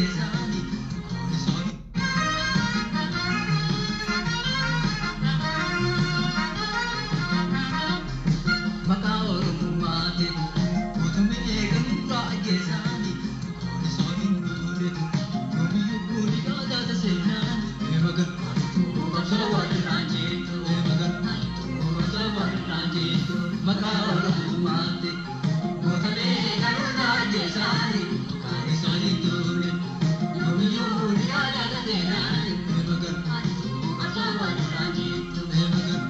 ajjeesanii poolisoonni. Maqaa Oromummaatiin mootummi eeganurraa ajjeesanii poolisoonni duule yoomiyyuu guuni gaazaa seenaan eemagan qabsoo walirraan jettu eemagan qabsoo walirraan jettu maqaa Oromummaatiin mootummi eeganurraa ajjeesanii poolisoonni duule yoomiyyuu guuni gaazaa seenaan eemagan qabsoo walirraan jettu eemagan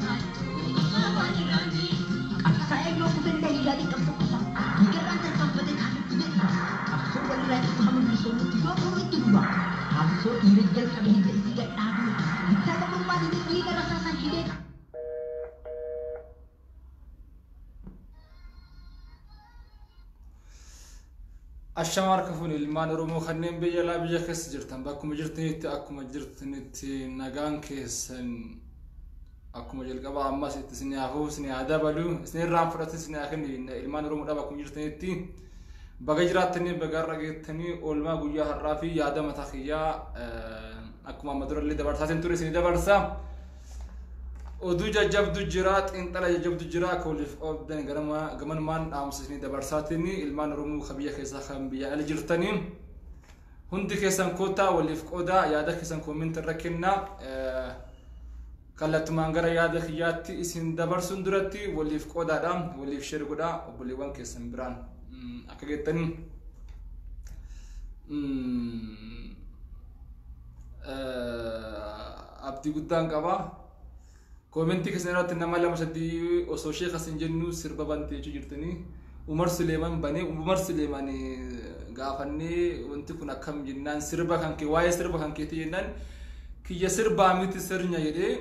qabsoo walirraan jettu. Qabsaa'ee yoo kufillee yaadii qabsoo qofa. Dhiigarraan tarkaanfatee kaanitti jedhi. Qabsoo walirraa itti hamma bilisoomutti yoo ta'u itti dhuga. Qabsoo dhiira jalqabe hidda isii gadhaabee. Bittaa gabrummaa didee dhiiga rasaasaan hidhee. Ashama harka fuun ilmaan Oromoo kanneen biyya alaa biyya keessa jirtan bakkuma jirtanitti akkuma jirtanitti nagaan keessan akkuma jalqaba ammas itti isin haa fufu isin haa dabalu isin irraan fudhate isin haa kennu ilmaan Oromoodhaaf akkuma jirtanitti baga jiraattanii baga har'a geettanii oolmaa guyyaa har'aa fi yaada mataa kiyyaa akkuma amma durallee dabarsaatiin ture isin dabarsa. Oduu jajjabdu jira, xiinxala jajjabdu jira, akka waliif qabdan gamanumaan dhaamsa isinii dabarsaatiin ilmaan Oromoo kan biyya keessaa kan biyya ala jirtanii hundi keessan koottaa waliif qoodaa yaada keessan comment irra kennaa. Kallattumaan gara yaada kiyyaatti isin dabarsuun duratti waliif qoodaadha, waliif share godhaa obboleewwan keessan biraan akka geettanii. Abdii guddaan qaba. Koomentii keessan irratti nama lama sadii osoo sheeka isin jennu sirba bantee jechuu jirtanii. Umar Suleeman banee Umar Suleeman gaafannee wanti kun akkam jennaan sirba kan kee waa'ee sirba kan keetii jennaan kiyya sirbaa miti sirnya jedhee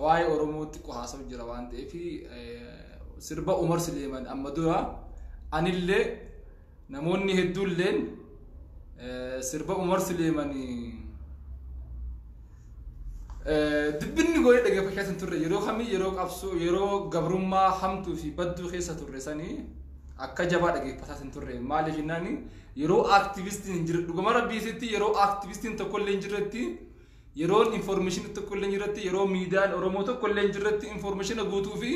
waa'ee Oromoo xiqqoo haasa'u jira waan ta'eef sirba Umar Suleeman amma dura anillee namoonni hedduulleen sirba Umar Suleeman dubbinni godhee dhaggeeffachaa hin turre yeroo kamii yeroo qabsoo yeroo gabrummaa hamtuu fi badduu keessa turre sanii akka jabaa dhaggeeffataa hin turre maaliif jennaan yeroo aaktivistiin hin jirre dhuguma rabbiisitti yeroo aaktivistiin tokkollee hin jirretti yeroon infoormeeshinii tokkollee hin jirretti yeroo miidiyaan Oromoo tokkollee hin jirretti infoormeeshina guutuu fi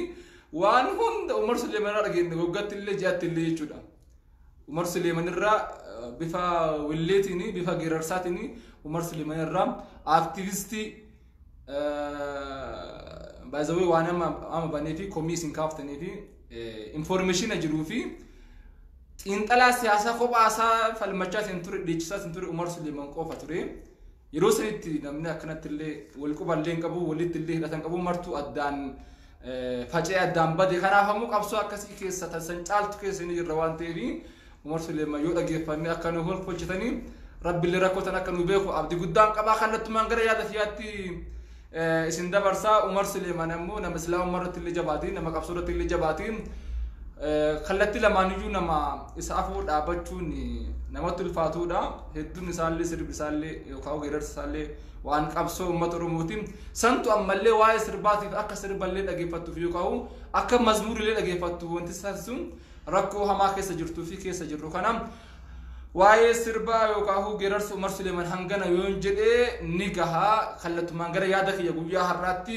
waan hunda Umar Suleeman irraa dhageenye waggaatti illee ji'aatti illee jechuudha. Umar Suleeman irraa bifa willeetiin bifa geerarsaatiin Umar Suleeman irraa aaktivistii baay'ee waan amma banee fi komii isin kaaftanii fi infoormeeshina jiruu fi xiinxalaa siyaasaa kophaa isaa falmachaa isin ture dhiichisaa isin ture Umar Suleeman qofa ture. Yeroo sanitti namni akkanatti illee wal quballee hin qabu walitti illee hidhatan qabu martuu addaan faca'ee addaan bade kanaaf ammoo qabsoo akkasii keessa san caaltu keessa ni jirra waan ta'eef Umar Suleeman yoo dhaggeeffanne akka nu hojjetanii rabbillee rakkoo tan akka nu beeku abdii guddaan qabaa kallattumaan gara yaada kiyyaatti isin dabarsaa Umar Suleeman ammoo nama islaamummaa irratti illee jabaati nama qabsoo irratti illee jabaati kallattii lamaaniyyuu nama isa afuu dhaabbachuun namatti ulfaatudha hedduun isaallee sirbi isaallee yookaan geerarsi isaallee waan qabsoo uummata Oromooti santu ammallee waa'ee sirbaatiif akka sirballee dhaggeeffattuuf yookaan akka mazmuurillee dhaggeeffattu wanti taasisu rakkoo hamaa keessa jirtuu fi keessa jirru kana waa'ee sirbaa yookaan geerarsa Umar Suleeman hangana yoon jedhee ni gahaa kallattumaan gara yaada kiyya guyyaa har'aatti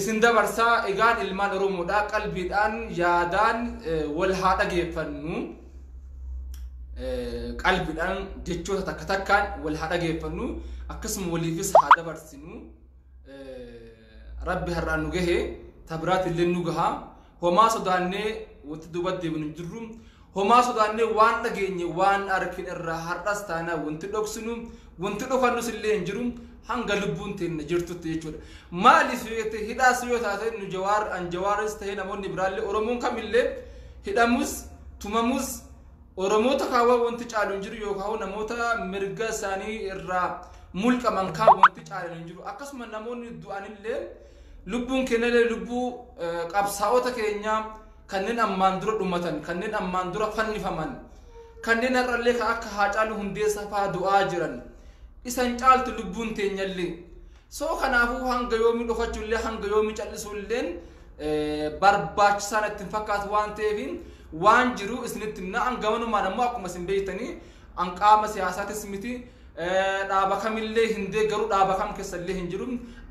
isin dabarsaa egaan ilmaan Oromoodhaa qalbiidhaan yaadaan wal haa dhageeffannu qalbiidhaan jechoota takka takkaan wal haa dhageeffannu akkasuma waliifis haa dabarsinu rabbi har'aan nu gahe tabiraati illee nu gahaa homaa sodaannee wanti duuba deebinu hin jirru homaa sodaannee waan dhageenye waan argine irraa har'as taanaa wanti dhoksinu wanti dhokannus illee hin jiru hanga lubbuun teenya jirtutti jechuudha. Maaliif yoo ta'e hidhaas yoo taate nu jawaar an jawaaris ta'e namoonni biraallee Oromoon kamillee hidhamus tumamus Oromoota kaawwan wanti caalu hin jiru yookaan namoota mirga isaanii irraa mulqaman kaan wanti caalu hin jiru. Akkasuma namoonni du'anillee lubbuun keenyallee lubbuu qabsaa'ota keenyaa kanneen ammaan dura dhumatan kanneen ammaan dura fannifaman kanneen har'allee kan akka Haacaaluu Hundeessaa fa'aa du'aa jiran isan caaltu lubbuun teenyallee. Soo kanaafuu hanga yoomii dhokachuullee hanga yoomii callisuulleen barbaachisaa natti hin fakkaatu waan ta'eef waan jiru isinitti himna. Hangamanumaan ammoo akkuma isin beektanii An qaama siyaasaatis miti, dhaaba kamillee hin deeggaru, dhaaba kam keessallee hin jiru.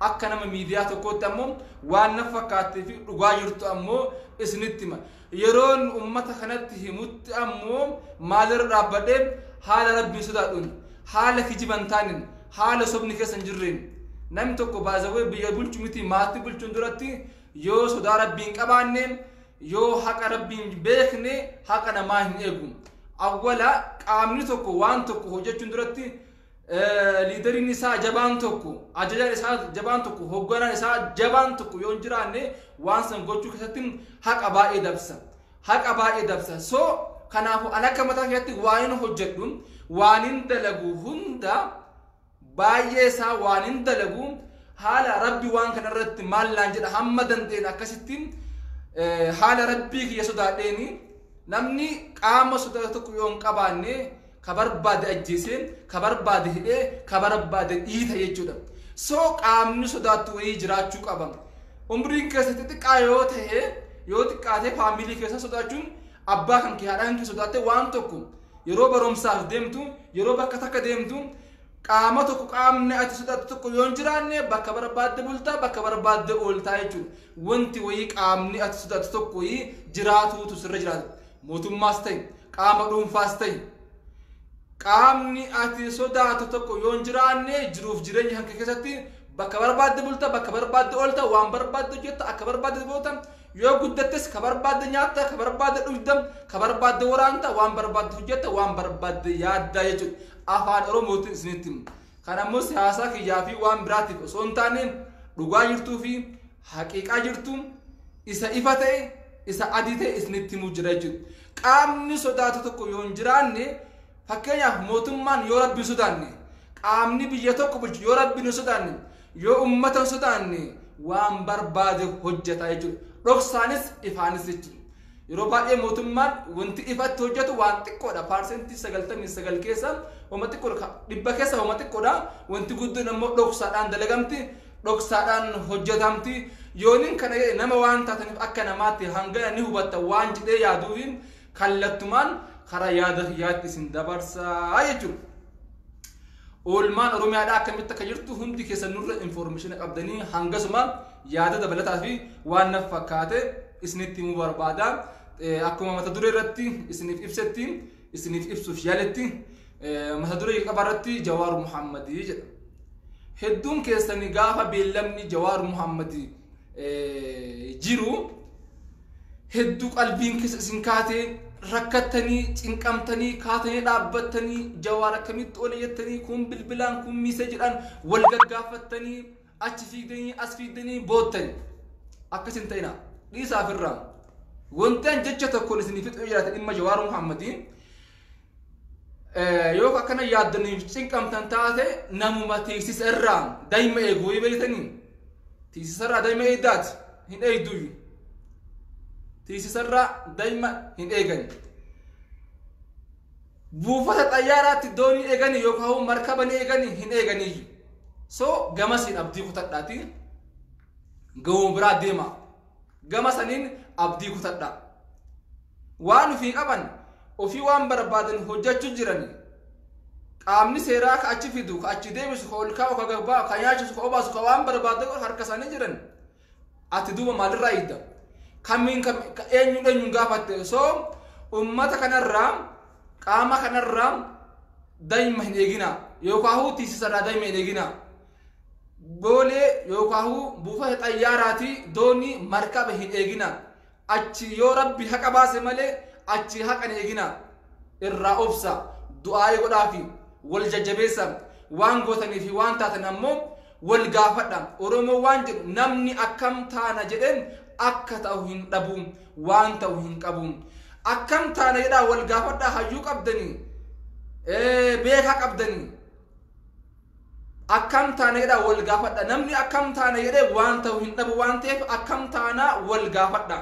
Akka nama miidiyaa tokkootti ammoo waan na fakkaattee fi dhugaa jirtu ammoo isinitti hima. Yeroon ummata kanatti himutti ammoo maalirra dhaabbadhee? Haala Rabbiin sodaadhuun, haala kijiban taanin, haala sobni keessa hin jirreen. Namni tokko baazawee biyya bulchu miti, maatii bulchuun duratti yoo sodaa Rabbiin qabaanne, yoo haqa Rabbiin beekne, haqa namaa hin eegu. Awwala qaamni tokko waan tokko hojjechuun duratti leaderiin isaa jabaan tokko, ajajaan isaa jabaan tokko, hoogganaan isaa jabaan tokko yoo hin jiraanne, waan san gochuu keessatti haqa baay'ee dabsa. Haqa baay'ee dabsa. So kanaafuu an akka mataa keessatti waan hin hojjedhu, waan hin dalagu hunda, baay'ee isaa waan hin dalagu haala Rabbi waan kana irratti maal naan jedha hamma danda'een akkasitti haala Rabbii kiyya sodaadheeni. Namni qaama sodaatu tokko yoo hin qabaanne, ka barbaade ajjeesee, ka barbaade hidhee, ka barbaade dhiita jechuudha. So qaamni sodaattu wayii jiraachuu qaba. Umriin keessatti xiqqaa yoo ta'e, yoo xiqqaate family keessa sodaachuun, abbaa kan kee, haadha kan kee sodaatte waan tokko yeroo barumsaaf deemtu, yeroo bakka takka deemtu, qaama tokko, qaamni ati sodaattu tokko yoo hin jiraanne, bakka barbaadde bultaa, bakka barbaadde ooltaa jechuudha. Wanti wayii, qaamni ati sodaattu tokko wayii jiraatuutu sirra jiraata. Mootummaas ta'e, qaama dhuunfaas ta'e, qaamni ati sodaatu tokko yoo hin jiraanne, jiruuf jireenya kan keessatti bakka barbaadde bulta, bakka barbaadde oolta, waan barbaadde hojjetta, akka barbaadde boota. Yoo guddattes ka barbaadde nyaatta, ka barbaadde dhugda, ka barbaadde waraanta, waan barbaadde hojjetta, waan barbaadde yaadda jechuudha. Afaan Oromootiin isinitti himu. Kan ammoo siyaasaa kiyyaa fi waan biraatiif osoo hin taane, dhugaa jirtuu fi haqiiqaa jirtu, isa ifa ta'e, isa adii ta'e isinitti himuu jira jechuudha. Qaamni sodaatu tokko yoo hin jiraanne, fakkeenyaaf mootummaan yoo Rabbi hin sodaanne, qaamni biyya tokko bulchu yoo Rabbi hin sodaanne, yoo uummata hin sodaanne, waan barbaade hojjeta jechuudha. Dhoksaanis ifaanis jechuudha. Yeroo baay'ee mootummaan wanti ifatti hojjetu waan xiqqoodha. 99% keessa homa xiqqoodha. 100 keessa homa xiqqoodha. Wanti guddoon ammoo dhoksaadhaan dalagamti. Dhoksaadhaan hojjetamti. Yooniin kana jedhe nama waan taataniif akka namaatti hangana ni hubatta waan jedhee yaaduufi kallattumaan karaa yaada kiyyaatti isin dabarsaa jechuudha. Oolmaan Oromiyaadhaa akkamitti akka jirtu hundi keessan nurra information qabdanii, hangasuma yaada dabalataa fi waan naf fakkaate isinitti himuu barbaada. Akkuma mata duree irratti isiniif ibsetti, isiniif ibsuuf yaaletti, mata duree jalqabaa irratti Jawaar Muhammadii jedha. Hedduun keessanii gaafa beellamni Jawaar Muhammadii jiru hedduu qalbiin keessa isin kaatee, rakkattanii, cinqamtanii, kaatanii dhaabbattanii, Jawaar akkamitti oole jettanii, kun bilbilaan, kun miisee jedhan wal gaggaafattanii, achi fiigdanii as fiigdanii boottanii. Akkas hin ta'ina, dhiisaa ofirraa. Wanti an jecha tokkoon isinii fixuu jiraate dhimma Jawaar Muhammadii, yoo akkana yaaddaniif cinqamtan taate, namuma tiiksisa irraa daa'ima eeguu beektanii, tiiksisa irraa daa'ima eegdaati hin eegduyyuu. Tiiksisa irraa daa'ima hin eegan. Buufata xayyaaraatti doonii eeganii yookaan markaba ni eeganii hin eeganiyyuu. So gamasiin abdii kutadhaati. Gama biraa deema. Gama saniin abdii kutadha. Waan ofii qaban, ofii waan barbaadan hojjechuu jirani. Qaamni seeraa ka achi fidu, ka achi deebisu, ka ol kaa'u, ka gabbaa, ka nyaachisu, ka obaasu, ka waan barbaadan harka isaanii jiran. Ati duuba maalirraa eegda? Kamiin eenyuun eenyuun gaafatte? So ummata kanarraa, qaama kanarraa daa'ima hin eegina, yookaan tiisisarraa daa'ima hin eegina. Boolee yookaan buufata xayyaaraatii doonii markaba hin eegina. Achi yoo Rabbi haqa baase malee achi haqa hin eegina. Irraa obsa, du'aayii godhaafi wal jajjabeessa, waan gootanii fi waan taatan ammoo wal gaafadha. Oromoo waan jedhu, namni akkam taana jedheen akka ta'u hin dhabu, waan ta'u hin qabu. Akkam taana jedhaa wal gaafadha. Hayyuu qabdanii, beekaa qabdanii, akkam taana jedhaa wal gaafadha. Namni akkam taana jedhee waan ta'u hin dhabu waan ta'eef, akkam taanaa wal gaafadha.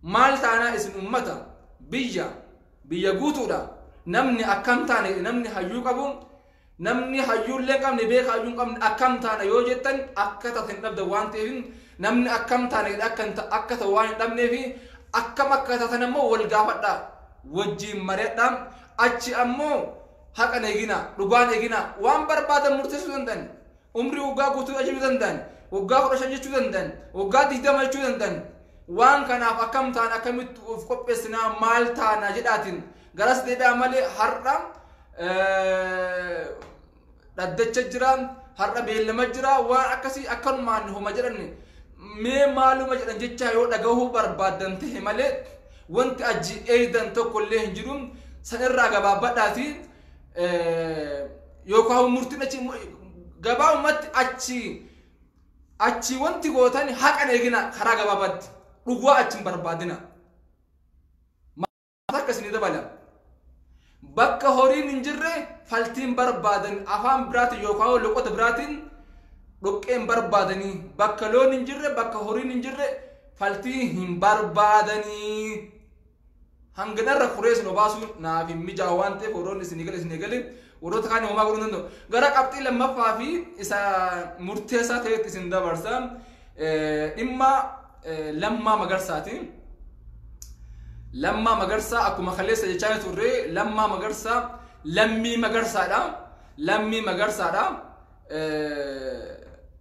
Maal taanaa isin ummata biyya biyya guutuudha. Namni akkam taana jedhe, namni hayyuu qabu, namni hayyuullee hin qabne, beeka hayyuu hin qabne, akkam taana yoo jettan akka taate hin dhabdan waan ta'eef, namni akkam taana jedhe akka ta'u waan hin dhabneef, akkam akka taatan ammoo wal gaafadha, wajjiin mari'adha. Achi ammoo haqan eegina, dhugaan eegina, waan barbaadan murteessuu danda'an, umrii waggaa guutuu ajajuu danda'an, waggaa 15 jechuu danda'an, waggaa 20 jechuu danda'an. Waan kanaaf akkam ta'an, akkamitti of qopheessinaa, maal taana jedhaatiin garas deebi'aa malee har'a dhaddacha jira, har'a beellama jira, waan akkasii akkanumaan homa jedhan mee maaluma jedhan jecha yoo dhagahuu barbaadan ta'e malee wanti achi eeydan tokko illee hin jiru. San irraa gabaabbadhaati yookaan murtiin achi gabaabumatti achi wanti gootan haqan eegina, karaa gabaabaatti dhugaa achi hin barbaadina. Maal akka isinii dabala? Bakka horiin hin jirre faltiin barbaadan, afaan biraatiin yookaan loqota biraatiin dhoqqeen barbaadanii, bakka loon hin jirre, bakka horiin hin jirre faltii hin barbaadanii. Hanganarra furee isin obaasuun naaf hin mijaa'u waan ta'eef warroonni isinii gale isinii gale, warroota kaan homaa godhuu hin danda'u. Gara qabxii lammaffaa fi isa murteessaa ta'etti isin dabarsa. Dhimma Lammaa Magarsaati. Lammaa Magarsaa akkuma kaleessa jechaa turre, Lammaa Magarsaa lammii Magarsaadha. Lammii Magarsaadha.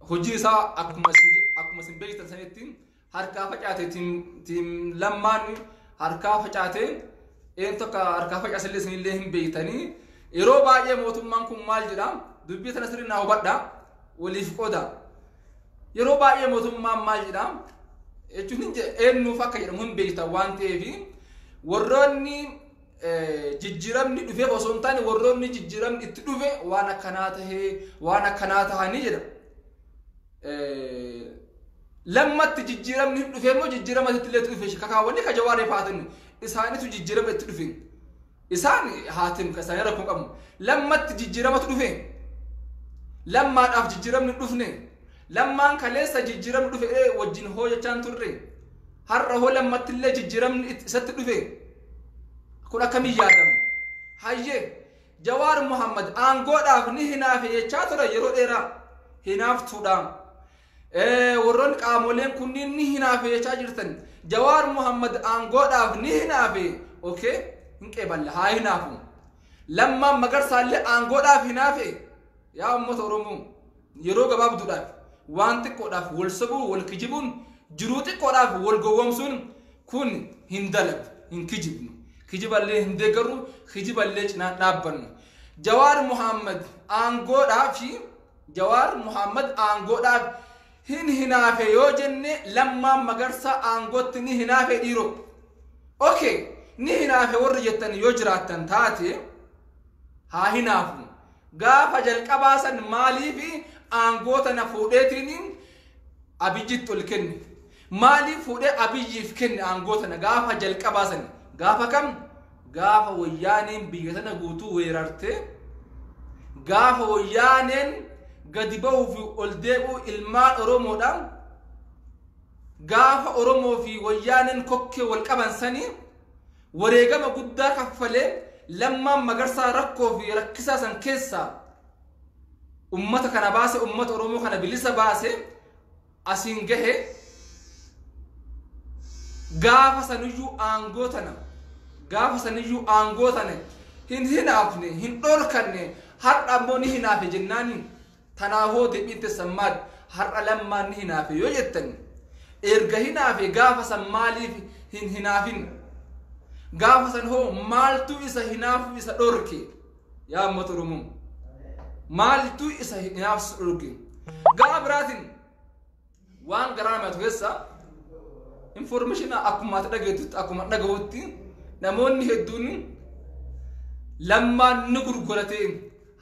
Hojii isaa akkuma isin beektan sanitti harkaa facaate, team Lammaan harkaa facaate, een tokko harkaa facaasellee isinillee hin beektanii. Yeroo baay'ee mootummaan kun maal jedha? Dubbii tana sirrii naa hubadha. Waliif qooda. Yeroo baay'ee mootummaan maal jedha? Jechuun hin eenyuuf akka jedhamu hin beektan waan ta'eef, warroonni jijjiiramni dhufeef osoo hin taane warroonni jijjiiramni itti dhufe waan akkanaa tahee waan akkanaa tahanii jedha. Lammatti jijjiiramni hin dhufee immoo jijjiirama itti illee dhufe kakaawwanni ka Jawaaree fa'aatin isaanitu jijjiirama itti dhufe. Isaan haatim ka isaanii rakkoo qabu. Lammatti jijjiiramatu dhufe. Lammaadhaaf jijjiiramni dhufne. Lammaan kaleessa jijjiiramni dhufe wajjin hoo jechaan turre. Har'a hoo lammatti illee jijjiiramni isatti dhufe. Kun akkamiin yaadamu? Hayyee, Jawaar Muhammad aangoodhaaf ni hinaafe jechaa ture yeroo dheeraa. Hinaaftuudha. Warroonni qaamoleen kunniin ni hinaafe jechaa jirtan. Jawaar Muhammad aangoodhaaf ni hinaafe. Okay? Hin qeeballa, haa hinaafu. Lammaan Magarsaallee aangoodhaaf hinaafe. Yaa uummata Oromoo, yeroo gabaabduudhaaf waan xiqqoodhaaf wal sobuu, wal kijibuun, jiruu xiqqoodhaaf wal gowwoomsuun kun hin dalagu, hin kijibnu. Kijiballee hin deeggarru, kijiballee cinaa dhaabbannu. Jawaar Muhammad aangoodhaaf fi Jawaar Muhammad aangoodhaaf hin hinaafe yoo jenne, Lammaan Magarsaa aangootti ni hinaafe dhiiroo? Okay, ni hinaafe warri jettan yoo jiraattan taate haa hinaafu. Gaafa jalqabaa san maaliif aangoo tana fuudheetiin Abiyyitti ol kenne? Maaliif fuudhee Abiyyiif kenne aangoo tana gaafa jalqabaa san? Gaafa kam? Gaafa Wayyaaneen biyya tana guutuu weerarte, gaafa Wayyaaneen gadi bahuu fi ol deebi'uu ilmaan Oromoodha. Gaafa Oromoo fi Wayyaaneen kokkee wal qaban sanii wareegama guddaa kaffalee Lammaan Magarsaa rakkoo fi rakkisaa san keessaa ummata kana baase, ummata Oromoo kana bilisa baase, asiin gahe. Gaafa saniyyuu aangoo tana hin hinaafne, hin dhorkanne. Har'a ammoo ni hinaafe jennaani, tanaafoo deebiin teessan maal? Har'a Lammaan ni hinaafe yoo jettan, erga hinaafe gaafa san maaliif hin hinaafin? Gaafa san hoo maaltu isa hinaafu isa dhorke? Yaa uummata Oromoo, maaltu isa hinaafsu dhorke? Gaafa biraatiin waan garaa namatu keessa information akkuma ati dhageettutti, akkuma dhagahutti, namoonni hedduun Lammaan ni gurgurate.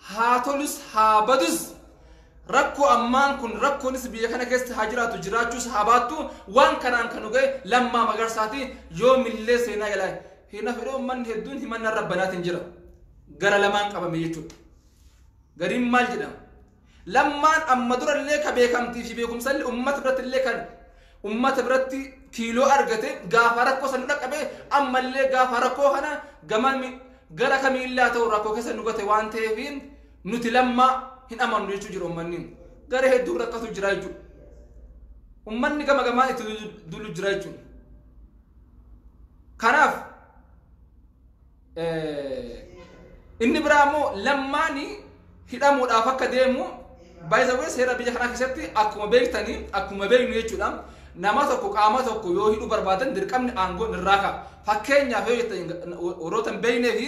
Haa tolus haa badus, rakkoo ammaan kun rakkoonis biyya kana keessa haa jiraatu, jiraachuus haa baattu, waan kanaan kan ga'e Lammaa Magarsaati, yoomillee seenaa jalaa hin fedhe. Uummanni hedduun himannaa rabbanaatiin jira, gara lamaan qabame jechuudha. Gariin maal jedhama? Lammaan amma durallee ka beekamtii fi beekumsallee uummata biratti illee kan uummata biratti kiiloo argate gaafa rakkoo san dhaqqabe, ammallee gaafa rakkoo kana gama gara kamiillaa ta'u rakkoo keessa nu gate waan ta'eef nuti Lammaa hin amannu jechuu jiru uummanni. Gara hedduu rakkatu jira jechuudha. Uummanni gama gamaan itti dulu jira jechuudha. Kanaaf Inni biraa immoo Lammaani hidhamuudhaaf akka deemu, by the way, seera biyya kanaa keessatti akkuma beektanii, akkuma beeknu jechuudha. Nama tokko, qaama tokko yoo hidhuu barbaadan dirqamni aangoon irraa ka'a. Fakkeenyaaf yoo jettan, warroota hin beeknee fi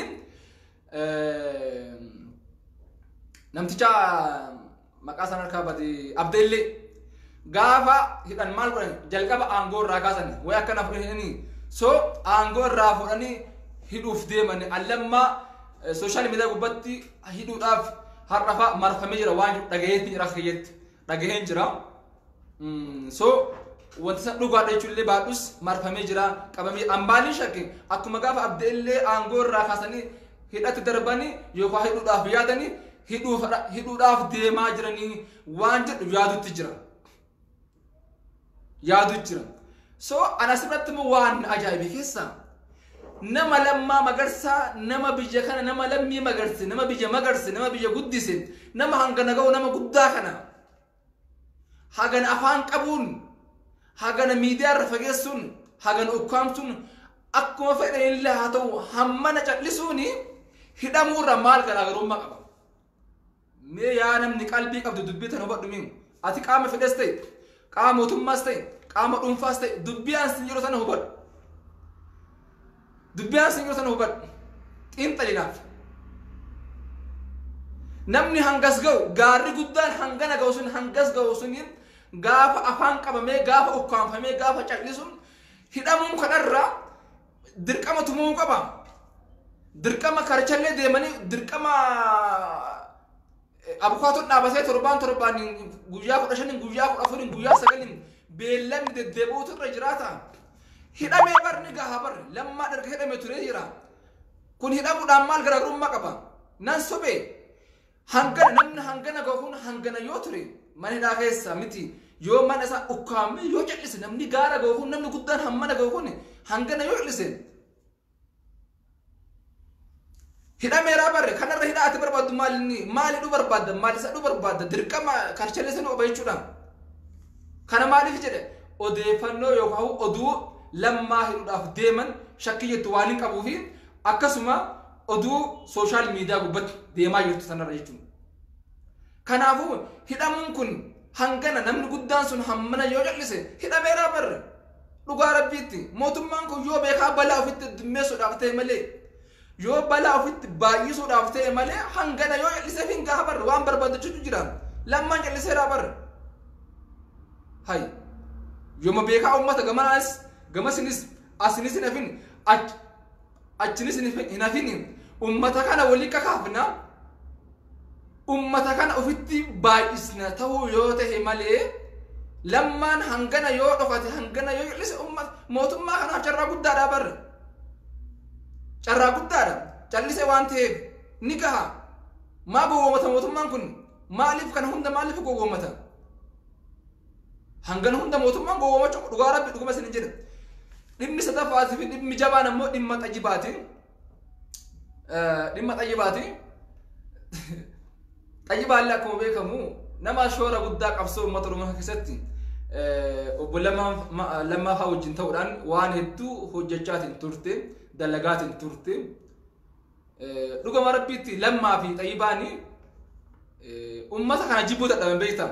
namticha maqaa isaan harkaa bade, Abdeellee gaafa hidhan maal godhan? Jalqaba aangoo irraa kaasan. Wayi akkana fudhanii, so aangoo irraa fudhanii hidhuuf deeman. Lammaa social media gubbatti hidhuudhaaf har'a fa'a marfamee jira waan jiru dhagaheetti jira, keeyyatti dhagaheen jira. So wanti isa dhugaadha jechuun baadhus marfamee jira, qabamee ambaaliin shakke akkuma gaafa Abdeellee aangoo irraa kaasanii hidhatti darbanii yookaan hidhuudhaaf yaadanii hidhuudhaaf deemaa jiranii waan jedhu yaadutti jira. Yaadu jira. So ana asirratti immoo waan ajaa'ibe keessaa nama Lammaa Magarsaa, nama biyya kana, nama lammii magarse, nama biyya magarse, nama biyya guddise, nama hangana ga'u, nama guddaa kana hagana afaan qabuun, hagana miidiyaa irra fageessuun, hagana ukkaamsuun, akkuma fedhan illee haa ta'u hammana callisuun hidhamuu irra maal garaagarummaa qaba? Mee yaa namni qalbii qabdu dubbii tana hubadhu. Min ati qaama fedhes ta'e, qaama mootummaas ta'e, qaama dhuunfaas ta'e, dubbii ansin yeroo sana hubadhu. Dubbii ansin yeroo sana hubadhu. Xiinxalinaaf. Namni hangas ga'u, gaarri guddaan hangana ga'u sun, hangas ga'u suniin gaafa afaan qabamee, gaafa ukkaanfamee, gaafa callisuun hidhamuun kanarraa dirqama tumuu qaba. Dirqama karchallee deemanii, dirqama abukaatoon dhaabatee torbaan torbaan, guyyaa 15n, guyyaa 14n, guyyaa 9n beellamni deddeebi'uutu irra jiraata. Hidhamee barni gaha barri Lammaa erga hidhame turee jira. Kun hidhamuudhaan maal garaagarummaa qaba? Nan sobee hangana namni hangana gahu kun hangana yoo ture mana hidhaa keessa miti, yoo mana isaa ukkaamee yoo cal'ise, namni gaara gahu kun, namni guddaan hammana gahu kun hangana yoo cal'ise hidhameeraa barre. Kanarra hidhaa ati barbaaddu maal? Inni maal hidhuu barbaadda? Maal isa hidhuu barbaadda? Dirqama karchalee sanuu qaba jechuudha. Kana maaliif jedhe? Odeeffannoo yookaan oduu Lammaa hidhuudhaaf deeman shakkii jettu waan hin qabuu fi akkasuma oduu social media gubbatti deemaa jirtu sanarra jechuudha. Kanaafuu hidhamuun kun hangana namni guddaan sun hammana yoo cal'ise hidhameeraa barre. Dhugaa rabbiitti mootummaan kun yoo beekaa balaa ofitti heddummeessuudhaaf ta'e malee, yoo balaa ofitti baay'isuudhaaf ta'e malee, hangana yoo cal'iseef hin gaha barre, waan barbaadachuutu jira. Lammaan cal'iseeraa barre. Hay. Yooma beekaa uummata gamanaas gamasinis asinis hin hafin, achinis hin hafin, uummata kana walii kakaafna, ummata kana ofitti baay'isna ta'uu yoo ta'e malee, Lammaan hangana yoo dhokate, hangana yoo cal'ise, ummata mootummaa kanaaf carraa guddaadha barre. Carraa guddaadha. Cal'ise waan ta'eef ni gaha. Maa gowwoomata mootummaan kun? Maaliif kana hunda, maaliif gowwoomata? Hangana hunda mootummaan gowwoomachuu, dhugaa rabbi dhuguma isin hin jedhe. Dhimmi sadaffaatii fi dhimmi jabaan ammoo dhimma Xayyibaati. Dhimma Xayyibaati. Xayyibaallee akkuma beekamu nama shoora guddaa qabsoo uummata Oromoo keessatti obbo Lammaa fa'aa wajjin ta'uudhaan waan hedduu hojjechaatiin turte, dalagaatiin turte. Dhugama rabbiitti Lammaa fi Xayyibaani uummata kana jibbuu dadhaban, beektaa?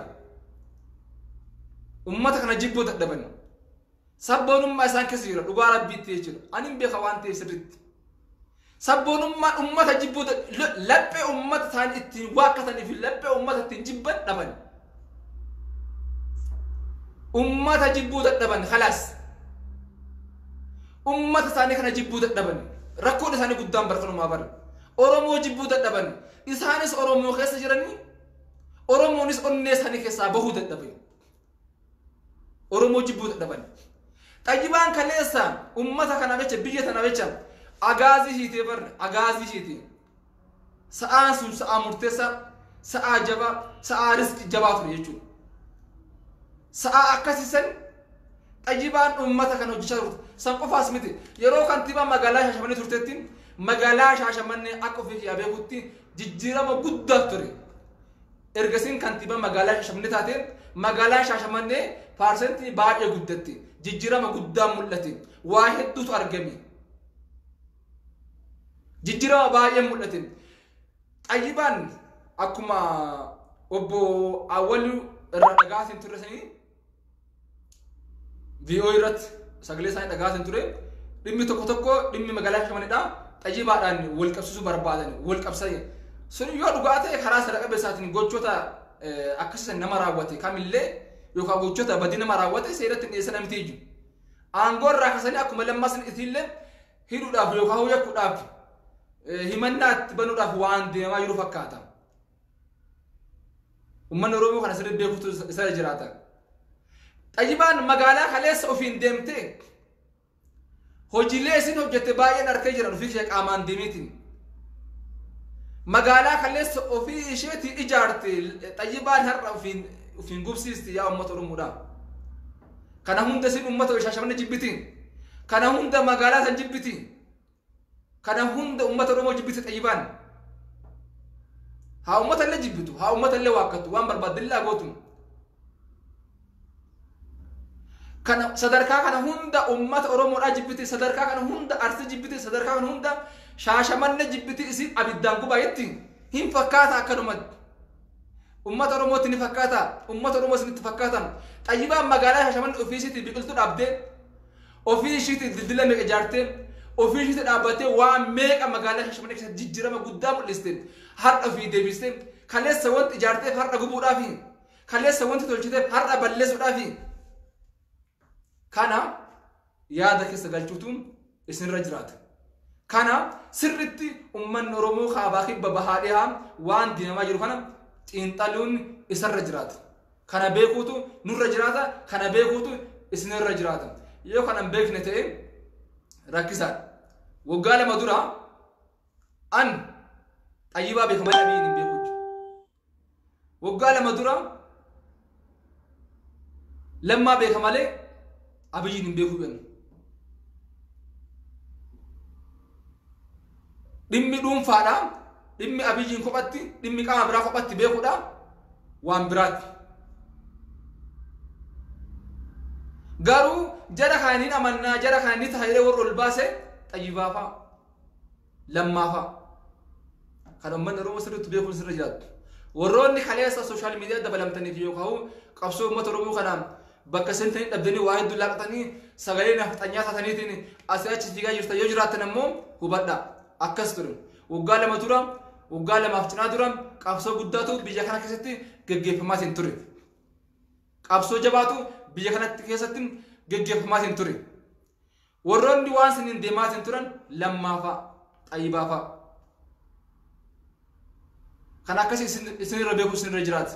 Uummata kana jibbuu dadhaban. Sabboonummaa isaan keessa jira dhugaa rabbiitti jechuudha. Ani hin beeka waan ta'eef sirriitti. Sabboonummaan uummata jibbuu, laphee uummata isaanii ittiin waakkatanii fi laphee uummata ittiin jibban dhaban. Uummata jibbuu dadhaban khalaas. Uummata isaanii kana jibbuu dadhaban. Rakkoon isaanii guddaan barkanumaa bara. Oromoo jibbuu dadhaban. Isaanis Oromoo keessa jiranii, Oromoonis onnee isaanii keessaa bahuu dadhaban. Oromoo jibbuu dadhaban. Xayyibaan kaleessa uummata kanaaf jecha, biyya tanaaf jecha agaazii hiitee barre, agaazii hiitee. Sa'aan sun sa'aa murteessaa, sa'aa jabaa, sa'aa risk jabaa ture jechuudha. Sa'aa akkasii san Xayyibaan uummata kana hojjechaa turte. San qofaas miti. Yeroo kantiibaa magaalaa Shaashamannee turtetti, magaalaa Shaashamannee akka ofii kiyyaa beekutti jijjiirama guddaa ture. Ergasiin kantiibaa magaalaa Shaashamannee taate, magaalaan Shaashamannee percentii baay'ee guddatte. Jijjiirama guddaa mul'ate. Waa hedduutu argame. Jijjiirama baay'ee mul'ate. Xayyibaan akkuma obbo Awwaluu irraa dhagaatiin turre sanii VO irratti sagalee isaanii dhagaatiin ture, dhimmi tokko tokko dhimmi magaalaa Shaashamanneedha Xayyibaadhaan wal qabsiisuu barbaadan wal qabsanii. Sun yoo dhugaa ta'e, karaa seera qabeessaatiin gochoota akkasii nama raawwate kamillee yookaan gochoota badii nama raawwate seeratti dhiyeessan namti iju. Aangoo irraa kaasanii akkuma lammaa san isiillee hidhuudhaaf yookaan yakkuudhaaf himannaa itti banuudhaaf waan deemaa jiru fakkaata. Uummanni Oromoo kana sirriitti beekutu isa jiraata. Xayyibaan magaalaa kaleessa ofiin deemtee hojiilee isin hojjette baay'een harkee jiran ofii ishee qaamaan deemeetiin. Magaalaa kaleessa ofii isheetii ijaarte Xayyibaan har'a ofiin gubsiisti, yaa uummata Oromoodha. Kana hunda isin uummata Shaashamannee jibbiti. Kana hunda magaalaa san jibbiti. Kana hunda uummata Oromoo jibbiti Xayyibaan. Haa uummata illee jibbitu, haa uummata illee waakkattu, waan barbaadde illee gootu. Kana sadarkaa kana hunda uummata Oromoodhaa jibbiti, sadarkaa kana hunda Arsii jibbiti, sadarkaa kana hunda Shaashamanne jibbiti, isin abiddaan gubaa jetti hin fakkaata akkanumatti. Uummata Oromootti ni fakkaata, uummata Oromoo isinitti fakkaata. Xayyibaan magaalaa Shaashamanne ofii ishiitii biqiltuu dhaabdee, ofii ishiitii dildila meeqa ijaartee, ofii ishiitii dhaabbattee waan meeqa magaalaa Shaashamannee keessatti jijjiirama guddaa mul'iste, har'a ofii deebistee kaleessa wanti ijaarteef har'a gubuudhaafi, kaleessa wanti tolchiteef har'a balleessuudhaafi. Kana yaada keessa galchuutu isinirra jiraata. Kana sirritti uummanni Oromoo kaabaa kibba bahaa dhihaa waan deemaa jiru kana xiinxaluun isarra jiraata. Kana beekuutu nurra jiraata, kana beekuutu isinirra jiraata. Yoo kana hin beekne ta'e rakkisaadha. Waggaa 2 dura an Xayyibaa beeka malee Abiyyiin hin beeku. Waggaa 2 dura Lammaa beeka malee Abiyyiin hin beeku jenna. Dhimmi dhuunfaadha. Dhimmi Abiyyiin kophatti, dhimmi qaama biraa kophatti beekuudha waan biraati. Garuu jara kana ni amannaa, jara kana ni ta'a jedhee warra ol baase Xayyibaa fa'a, Lammaa fa'a. Kan uummanni Oromoo sirriitti beekuun sirra jiraatu. Warroonni kaleessa social media dabalamtaniif yookaan qabsoo uummata Oromoo kanaan bakka seentanii dhabdanii waa hedduu laaqatanii sagalee nafxanyaa taataniitiin asii achi fiigaa jirtan yoo jiraattan ammoo hubadhaa. Akkas ture. Waggaa 2 dura, waggaa lamaaf cinaa dura qabsoo guddaatu biyya kana keessatti geggeeffamaa ture. Qabsoo jabaatu biyya kanatti keessatti geggeeffamaa ture. Warroonni waan siniin deemaa turan Lammaa fa'a, Xayyibaa fa'a. Kan akkasii isinirra beeku isinirra jiraata.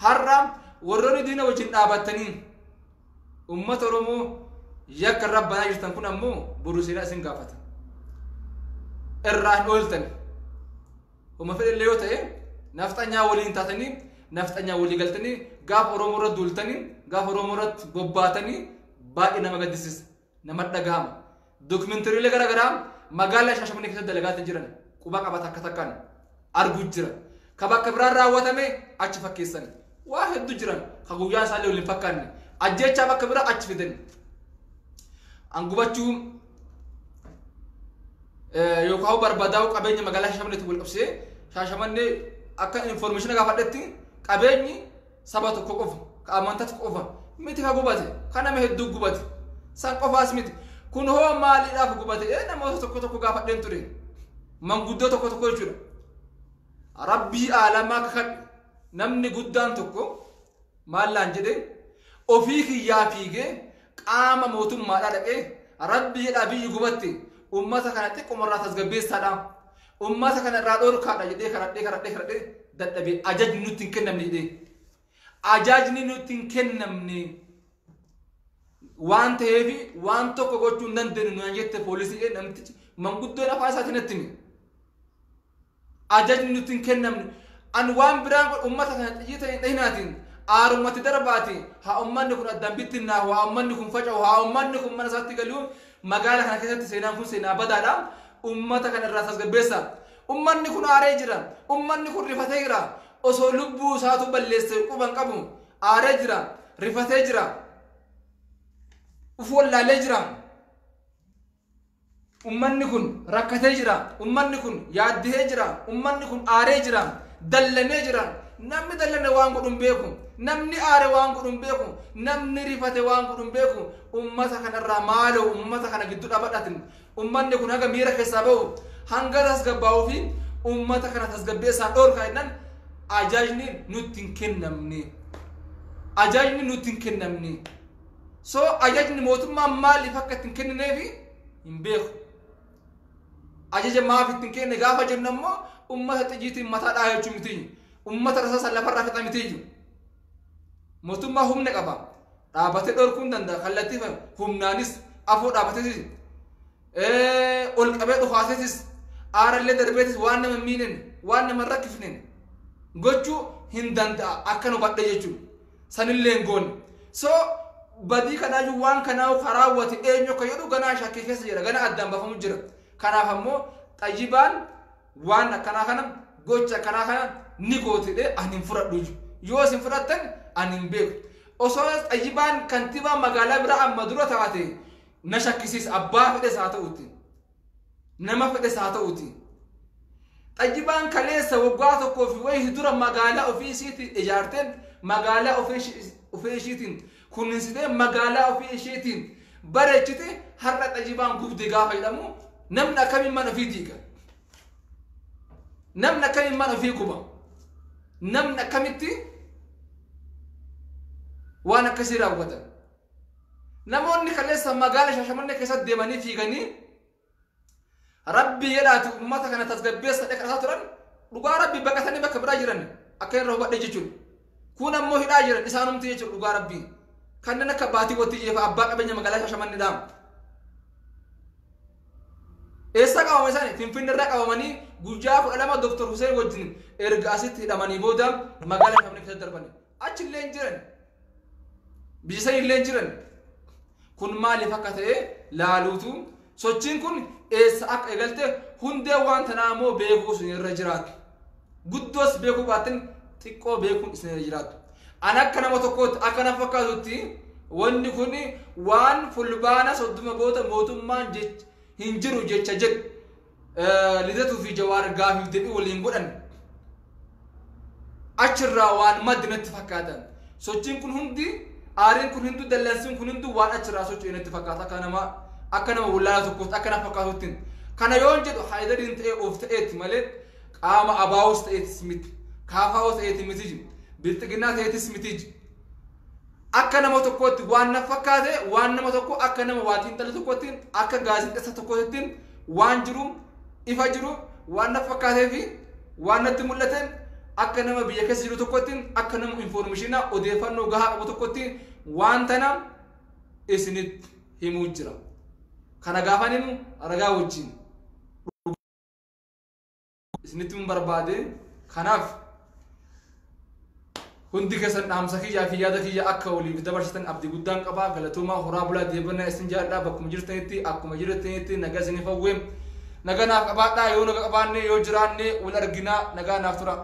Har'a warroonni diina wajjin dhaabattanii uummata Oromoo yakka irra banaa jirtan kun ammoo boru seenaa isin gaafata. Irraa hin ooltan. Homa fedhallee yoo ta'e nafxanyaa waliin taatanii, nafxanyaa walii galtanii gaafa Oromoo irratti duultanii, gaafa Oromoo irratti bobbaatanii baay'ee nama gaddisiisa. Nama dhagahama. Dookimentariilee garaagaraa magaalaa Shaashamannee keessatti dalagaatii jiran quba qabata akka takkaan arguu jira. Ka bakka biraan raawwatame achi fakkeessan. Waa hedduu jiran ka guyyaan isaallee waliin fakkaanne. Ajjechaa bakka biraa achi fidan. An gubachuu yookaan barbadaa'uu qabeenya magaalaa Shaashamanneetti wal qabsiisee, Shaashamannee akka information gaafadhetti qabeenyi saba tokko qofa, ka amantaa tokko qofa miti ka gubate, ka nama hedduu gubate. San qofaas miti. Kun hoo maaliidhaaf gubate? Namoota tokko tokko gaafadheen ture. Manguddoo tokko tokko jechuudha. Rabbii aalamaa kakadhu, namni guddaan tokko maallaan jedhee, ofii kiyyaa fiigee qaama mootummaadhaa dhaqee, rabbii jedhaa biyyi gubatte, ummata kana xiqqoomarraa tasgabbeessaadha. Ummata kana irraa dhorkaadha jedhee kadhadhee kadhadhee kadhadhee dadhabee, ajajni nutti hin kennamne jedhee. Ajajni nutti hin kennamne waan ta'eef waan tokko gochuu hin dandeenyu naan jette poolisii, namtichi manguddoon afaan isaatiin natti hime. Ajajni nutti hin kennamne. An waan biraan ummata kana xiyyiita hin dhahinaatiin aarumatti darbaati, haa ummanni kun addaan bittinnaahu, haa ummanni kun faca'u, haa ummanni kun mana isaatti galu, magaala kana keessatti seenaan kun seenaa badaadha. Ummata kana irraa tasgabbeessa. Ummanni kun aaree jira. Ummanni kun rifatee jira. Osoo lubbuu isaatu balleesse quban qabu aaree jira. Rifatee jira. Uf wallaalee jira. Ummanni kun rakkatee jira. Ummanni kun yaaddee jira. Ummanni kun aaree jira. Dallanee jira. Namni dallane waan godhu hin beeku. Namni aare waan godhu hin beeku. Namni rifate waan godhu hin beeku. Ummata kanarraa maaloo ummata kana gidduu dhaabadhaatin. Ummanni kun haga miira keessaa bahu hanga tasgabbaa'uu fi ummata kana tasgabbeessaa dhoorkaa jennaan ajajni nutti hin kennamne. Ajajni nutti hin kennamne. So ajajni mootummaan maaliif akka itti hin kennineefi hin beeku. Ajaja maaf itti hin kenne gaafa jennu ammoo ummata xiyyiitiin mataa dhahaa jechuu miti. Ummata rasaasa lafarraa fixa miti. Mootummaa humna qaba. Dhaabatee dhorkuu hin danda'a. Kallattii humnaanis afoo dhaabateetis ol qabee dhukaaseetis aarallee darbeetis waan nama hin miinen waan nama hin rakkifneen gochuu hin danda'a akka nu badhe jechuudha. Sanillee hin goone. So badii kanaayyuu waan kanaa raawwate eenyu akka jedhu ganaa shakkii keessa jira. Ganaa addaan baafamu jira. Kanaaf ammoo Xayyibaan waan akkanaa kana gocha akkanaa kana ni gootidhe ani hin fudhadhu. Yoo isin fudhattan ani hin beeku. Osoo Xayyibaan kantiibaa magaalaa biraa amma dura taate na shakkisiisa abbaa fedhes haa ta'uti. Nama fedhes haa ta'uti. Xayyibaan kaleessa waggaa tokkoo fi wayii dura magaalaa ofii ishiitiin ijaartee magaalaa ofii ishiitiin kunuunsitee magaalaa ofii ishiitiin bareechite har'a Xayyibaan gubde gaafa jedhamu namni akkamiin mana ofii diiga? Namni akkamiin mana ofii guba? Namni akkamitti waan akkasii raawwatan? Namoonni kaleessa magaala Shaashamannee keessatti deemanii fiiganii Rabbi jedhaati uummata kana tasgabbeessa dhaqasaa turan dhugaa Rabbi baqatanii bakka biraa jiran akka irra hubadhe jechuudha. Kun ammoo hidhaa jiran isaanumti jechuudha dhugaa Rabbi. Kanneen akka baatii wottii jeefa abbaa qabeenya magaalaa Shaashamanneedha. Eessa qabama isaanii? Finfinnee irraa qabamanii guyyaa 12 Dr. Hussein wajjin erga asitti hidhamanii booda magaalaa Shaashamannee keessatti darbani. Achi illee hin jiran. Biyya sana illee hin jiran. Kun maaliif akka ta'e laaluutu sochiin kun eessa akka eegalte hundee waan tanaa immoo beekuu isin irra jiraatu. Guddoos beekuu baattan xiqqoo beekuun isin irra jiraatu. Ani akka nama tokkootti akka na fakkaatutti wanni kun waan fulbaana 30 booda mootummaan hin jiru jecha jedhu Lidatuu fi Jawaar gaafiif deebii waliin godhan achirraa waan maddi natti fakkaata. Sochiin kun hundi aariin kun hunduu dallansuun kun hunduu waan achirraa socho'e natti fakkaata akka nama wallaalaa tokkootti akka na fakkaatutti. Kana yoon jedhu Haayidariin ta'ee of ta'eetti malee qaama abaa'oos ta'eetis miti. Kaafaa'oos ta'eeti miti. Bilxiginnaa ta'eetis miti. Akka nama tokkootti waan na fakkaate waan nama tokko akka nama waa xiinxalu tokkootti akka gaazexeessa tokkootti waan jiru ifa jiru waan na fakkaatee fi waan natti mul'ate akka nama biyya keessa jiru tokkotti akka nama infoormeeshinaa odeeffannoo gahaa qabu tokkotti waan tana isinitti himuu jira. Kana gaafan himu ragaa wajjin isinitti himuun barbaade. Kanaaf hundi keessan dhaamsa kiyyaa fi yaada kiyya akka waliif dabarsitan abdii guddaan qaba. Galatoomaa horaa bulaa deebannaa isin jaalladha. Bakkuma jirtanitti akkuma jirtanitti nagaa isiniif hawwe. Nagaa naaf qabaadhaa yoo nagaa qabaanne yoo jiraanne wal arginaa nagaa naaf tura.